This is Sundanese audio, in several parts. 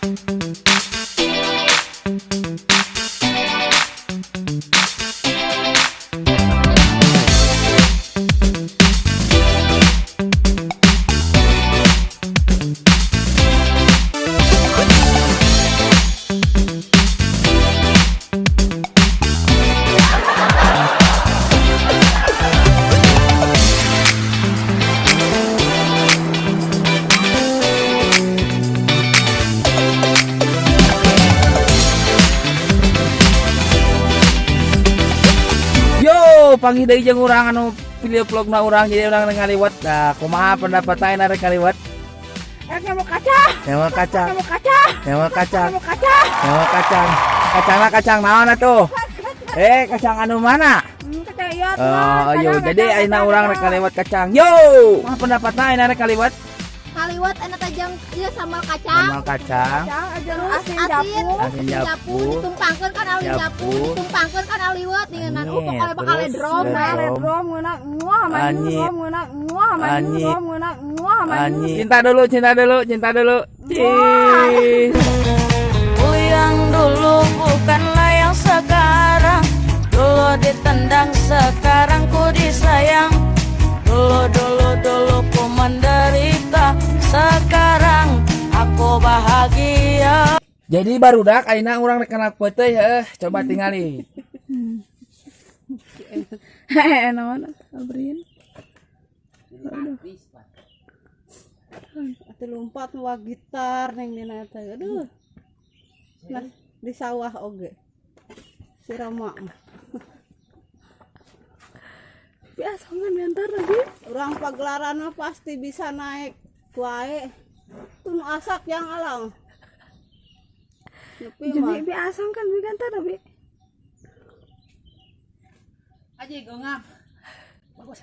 Yo, panggih deui jeung urang anu video vlogna urang, jadi urang ngaliwet. Nah, kumaha pendapat aing arek ngaliwet? Nyamuk kacang. Nyawa kacang. Nyamuk kacang. Nyawa kacang. Nyamuk kacang. Nyawa kacang. Kacangna kacang naon atuh? Eh, kacang anu mana? Kacang iya. Oh, ayo, jadi ayeuna urang rek ngaliwet kacang. Yo, kumaha pendapatna ayeuna rek ngaliwet? Kaliwat enak tajam ieu sambal kacang. Sambal kacang. Kacang aja Terus asin asin, japu. Asin japu. Ditumpangkeun kan ali Japu. japu, ditumpangkeun kan aliwet dengan Anyit, pokoknya bakal terus drom. drom. Ledrom ngeuna muah manyus Anyit. rom ngeuna muah manyus Anyit. rom ngeuna muah manyus. Cinta dulu, cinta dulu, cinta dulu. Cheese. Yang dulu bukanlah yang sekarang. Dulu ditendang, sekarang ku disayang. Dulu, dulu, dulu ku menderita. Sekarang aku bahagia. Jadi barudak ayeuna urang rek kana peuteuy heuh, coba tingali. Heeh, naon abrin. Atuh lompat mawa gitar neng dina teh. Aduh. Nah, di sawah oge. Si Rama mah. Biasa kan diantar lagi. Urang pagelaran mah pasti bisa naik wae. Tuh nu asak yang alang. Nepi Jadi mah. biasa kan diantar tapi. Aji gongap. Bagus.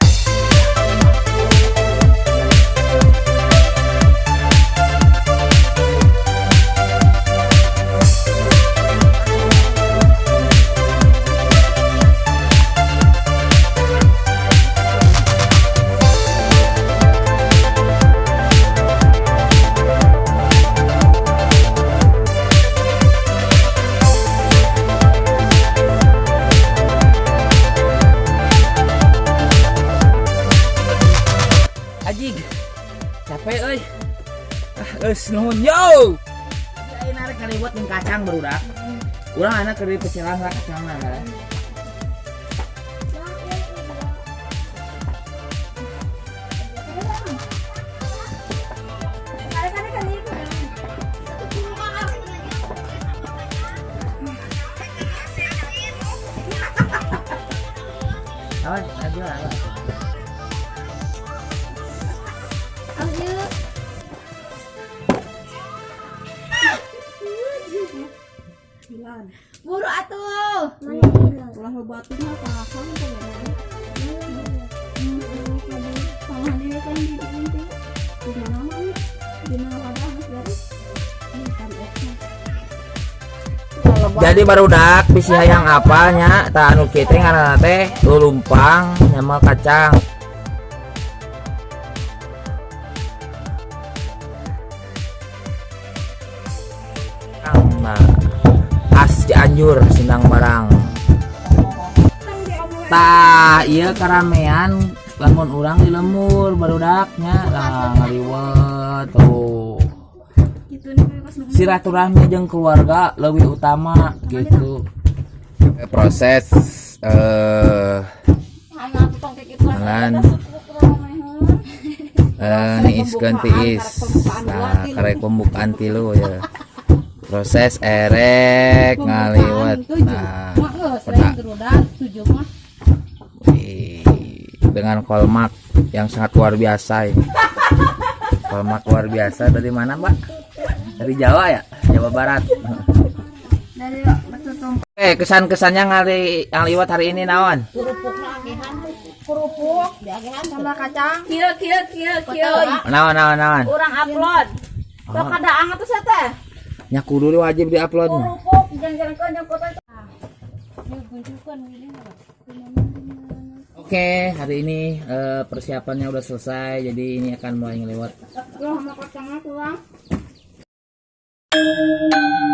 Aji. Capek euy. Ah, geus nuhun yo. Ayeuna rek ngaliwet jeung kacang barudak. Urang anak keur dipecelan lah kacangna kan. Awan, aja lah. Ayo. Buru atuh. Ulah batu mah paham teh. Sama dia kan di nanti. Di mana mah? Di mana wadah garis? Ini kan esnya. Jadi barudak bisi hayang apanya tah anu kieu teh ngaranna teh lulumpang nyamal kacang. Nah, khas Cianjur Sindang Barang. Tah ieu karamean lamun urang di lembur barudaknya lah ngaliwet tuh. Gitu nih pas Silaturahmi jeung keluarga lebih utama gitu. Proses jalan niiskeun tiis. Nah, karek pembukaan tilu ya. Proses erek ngaliwet. Nah, peta. Tujuh mah. Wih, dengan kolmak yang sangat luar biasa ini. Kolmak luar biasa dari mana, Mbak? Dari Jawa ya? Jawa Barat. Dari betul tuh. Eh, kesan-kesannya ngaliwat hari ini naon? Kerupuk sama kacang. Kieu kieu kieu kieu. Naon naon naon. Urang upload. Sok kadaang atuh sia teh. Nya kudu wajib diupload mah. Kerupuk jang-jangkeun jeung foto. Oke, hari ini persiapannya udah selesai, jadi ini akan mulai ngelewat. Loh, sama kacangnya kurang. Bye.